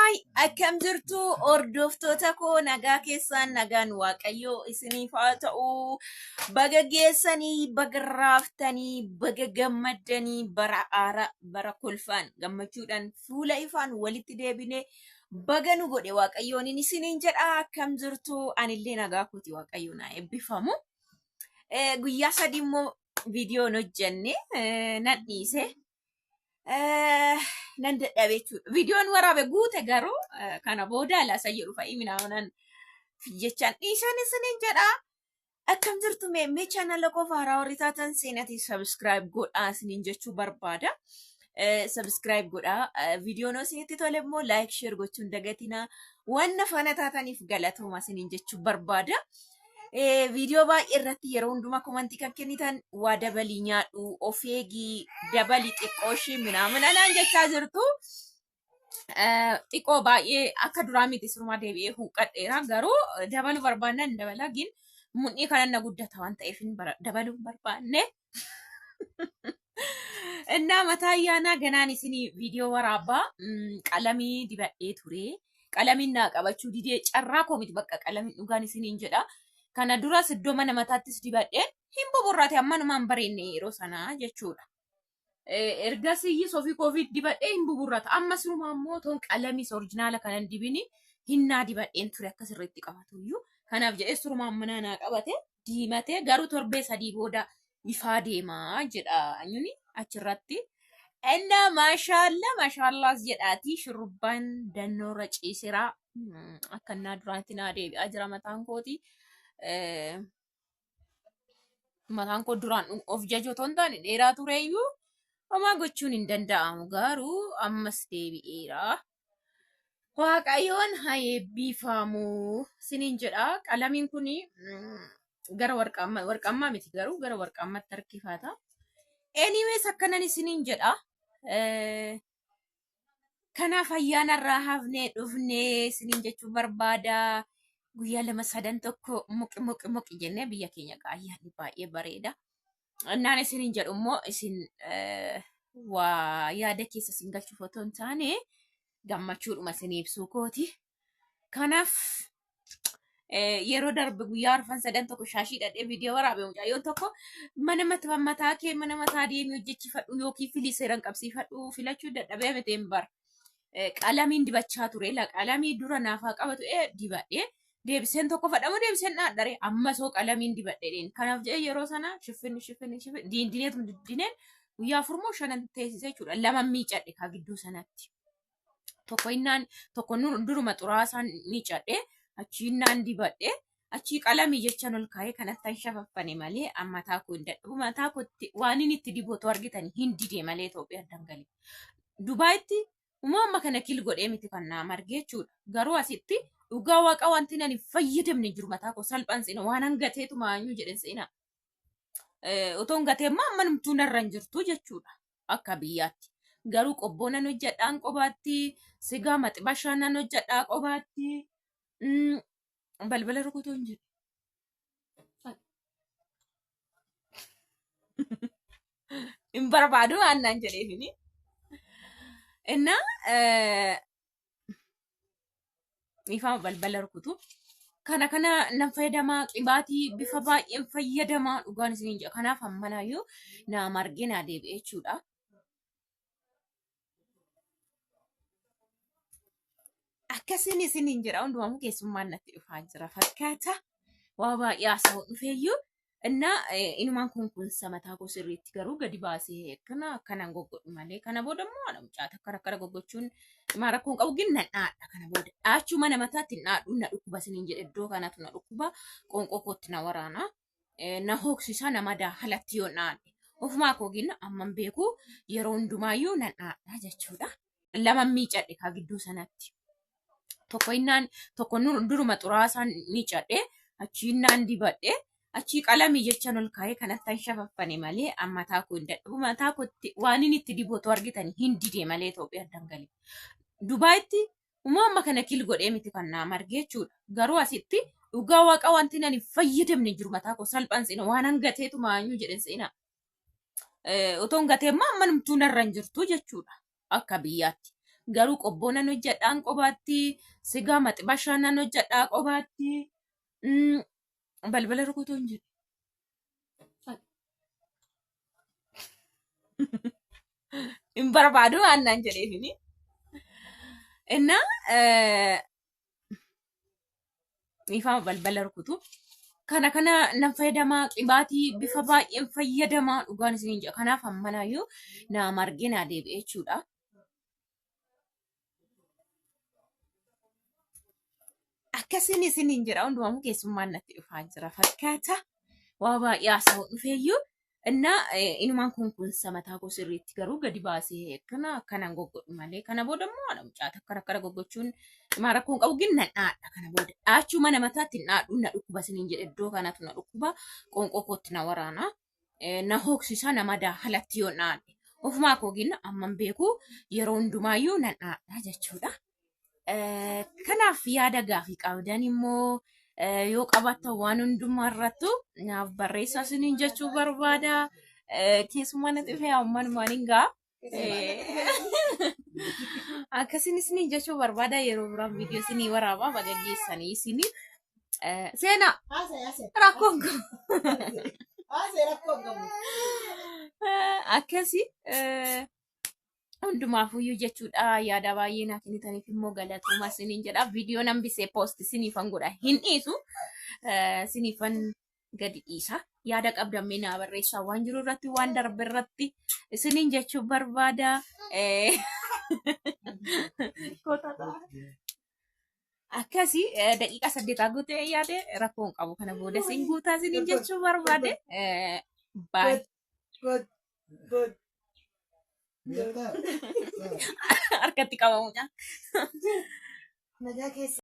Haay, akkam jirtu hordoftoota koo nagaa keessaan nagaan waaqayyoo isiniif haa ta'u. Baga geessanii, baga raaftanii, baga gammaddanii bara haaraa, bara kolfaan, gammachuudhaan, fuula ifaan walitti deebinee baga nu godhe waaqayyoon isiniin jedha. Akkam jirtu anillee nagaa kooti waaqayyoon haa eebbifamu. Guyyaa sadii immoo viidiyoon hojjenne nan dhiise. Nan dadhabe jechuudha. Viidiyoon waraabe guute garuu kana booda laasa jedhu fa'i minaanan jechaan dhiisan isiniin jedha. Akkam jirtu mee mee chaanala koo haaraa warri taatan seenatii subscribe godhaa isiniin jechuu barbaada. Subscribe godhaa. Viidiyoon isinitti tole immoo like share gochuun dagatinaa. Waan na faana taataniif galatooma isiniin jechuu barbaada. Viidiyoo baay'ee irratti yeroo hundumaa komantii kan kennitan waa dabalii nyaadhu, of eegii, dabalii xiqqoo ishii minaamina naan jechaa jirtu. Xiqqoo baay'ee akka duraa miti sirumaa deebi'ee huuqqadheera garuu dabaluu barbaannaan hin dabala gin mudhii kanan na guddata waan ta'eef hin dabaluu hin barbaanne. Innaa mataa ayyaanaa ganaan isinii viidiyoo waraabaa qalamii dibadhee ture. Qalamiin naa qabachuu didee carraa koo miti bakka qalamiin dhugaan isiniin jedha. Kana duras iddoo mana mataattis dibadhee hin buburrate ammanumaan bareenne yeroo sanaa jechuudha. Ergasii ofii koofii dibadhee hin buburrata. Amma sirumaa immoo toon qalamiis orjinaala kanan dibini hinnaa dibadheen ture akka sirriitti qabatu iyyuu. Kanaaf jedhee sirumaa ammanaa naa qabate diimatee garuu torbee sadii booda ifaa deemaa jedha anyuni achirratti. Innaa maashaalla maashaallaas jedhaati shurrubbaan dannoorra ciiseera. Akka innaa duraatti naa deebi'aa jira mataan kooti. Mataan koo duraan of jajoo otoo hin taane dheeraa tureyyuu homaa gochuun hin danda'amu garuu ammas deebi'eera. Waaqayyoon haa eebbifamu siniin jedha. Qalamiin kun gara warqaammaa warqaammaa miti garuu gara warqaammaatti harkifata. Anyways akkanan isiniin jedha. Kanaaf ayyaana irraa hafnee dhufnee isiniin jechuu barbaada. Guyyaa lama sadan tokko muqi muqi muqi jennee biyya keenya gaa ayyaanni baay'ee bareeda. Innaan isiniin jedhu immoo isin waa yaada keessa isin galchuuf otoo hin taane gammachuudhuma isin ibsuu kooti. Kanaaf yeroo darbe guyyaa arfan sadan tokko shaashii dhadhee viidiyoo waraabe mucayyoon tokko mana mataa mataa kee mana mataa deemii hojjechifadhu yookiin filii seeran qabsiifadhu filachuu dadhabee miti hin bara. Qalamiin dibachaa ture la qalamii dura naafaa qabatu dibadhee deebiseen tokko fadhamu deebiseen dhaadhare amma soo qalamiin dibadheen kanaaf jedhee yeroo sana shiffinni shiffinni shiffinni diindineetum diddineen guyyaa afurmoo shanan teessise jechuudha lama miicadhe kaa gidduu sanatti. Tokko innaan tokko duruma xuraasaan miicadhe achii innaan dibadhe achii qalamii jechaan ol kaa'ee kanatti an shafaffane malee an mataa koo hin dadhabu mataa kootti waan inni itti dibu otoo argitan hin dide malee Itoophiyaa dangale. Dubaayitti umaa amma kana kil godhee miti kan naa marge jechuudha. Garuu asitti dhugaa waaqa wanti ani fayyadamne jiru mataa koo salphaan seena waan hangateetu maanyuu jedhen seena. Otoo hin gatee immoo amma numtuu narra hin jirtu jechuudha. Akka biyyaatti. Garuu qobboo nan hojjedhaan qobaatti, sigaa maxibashaa nan hojjedhaa qobaatti. Balbala rukutuu hin jiru. Hin barbaadu waan naan jedheefini. Innaa dhiifama balbala rukutu. Kana kana nan fayyadamaa qibaatii bifa baay'een fayyadamaa dhugaan isiniin jedha. Kanaaf ammanaayyuu naa margee naa deebi'e jechuudha. Akkasiin isiniin jedha hundumaamuu keessummaan natti dhufaa jira fakkaata. Waa baay'ee haasa'u dhufeeyyuu. Innaa inumaan kunkunsa mataa koo sirriitti garuu gadi baasee akkana akkanaan goggodhu malee kana booda immoo haadha mucaata akkana akkana goggochuun himaa rakkoon qabu gin nan dhaadha kana booda dhaachuu mana mataatti hin dhaadhu na dhukkuba isiniin jedhe iddoo kanatu na dhukkuba qoonqoo kootti na waraana na hooksisa na madaa halatti yoo dhaadhe ofumaa koo gin amman beeku yeroo hundumaayyuu nan dhaadha jechuudha. Lama miicadhe kaa gidduu sanatti. Tokko innaan tokko duruma xuraasaan miicadhe achii innaan dibadhe achii qalamii jechaan ol kaa'ee kanatti an shafaffane malee an mataa koo hin dadhabu. Mataa kootti waan inni itti dibu otoo argitan hin dide malee Itoophiyaa dangale. Dubaayitti umaa amma kana kil godhee miti kan naa marge jechuudha. Garuu asitti dhugaa waaqa wanti nani fayyadamne jiru mataa koo salphaan seena waan hangateetu maanyuu jedhen seena. Otoo hin gatee immoo amma numtuu narra hin jirtu jechuudha. Akka biyyaatti. Garuu qobboo nan hojjedhaan qobaatti, sigaa maxibashaa nan hojjedhaa qobaatti. Balbala rukutuu hin jiru. Hin barbaadu annaan jedheefini. Innaa dhiifama balbala rukutu. Kana kana nan fayyadamaa qibaatii bifa baay'een fayyadamaa dhugaan isiniin jedha. Kanaaf ammanaayyuu naa margee naa deebi'e jechuudha. Akkasiin isiniin jedha hundumaafuu keessummaan natti dhufaa jira fakkaata. Waa baay'ee haasa'uu dhufeeyyuu. Innaa inumaan kunkunsa mataa koo sirriitti garuu gadi baasee akkana akkanaan goggodhu malee kana booda immoo haadha mucaata akkana akkana goggochuun himaa rakkoo hin qabu gin nan dhaadha kana booda dhaachuu mana mataatti hin dhaadhu na dhukkuba isiniin jedhe iddoo kanatu na dhukkuba qoonqoo kootti na waraana na hooksisa na madaa halatti yoo dhaadhe ofumaa koo gin amman beeku yeroo hundumaayyuu nan dhaadha jechuudha. Kanaaf yaada gaafii qabdan immoo yoo qabaattan waan hundumaa irrattu naaf barreessaa isiniin jechuu barbaada. Keessumaa natti dhufee ammanumaan hin ga'a. Akkasiin isiniin jechuu barbaada yeroo biraan viidiyoo isinii waraabaa baga geessanii isinii. Seenaa rakkoon qabu. Akkasii Hundumaafuyyuu jechuudha yaada baay'ee naa kennitaniif immoo galatooma isiniin jedha. Viidiyoo nan bisee poost isiniifan godha hin dhiisu. Isiniifan gadi dhiisa. Yaada qabdan mee naa barreessaa waan jiru irratti waan darbe irratti isiniin jechuu barbaada. Akkasii daqiiqaa saddeetaa guutee yaade rakkoo hin qabu kana booda isin guutaa isiniin jechuu barbaade. Baay'ee. Beektaa? Harkatti qabamuudha. Nagaa keessa.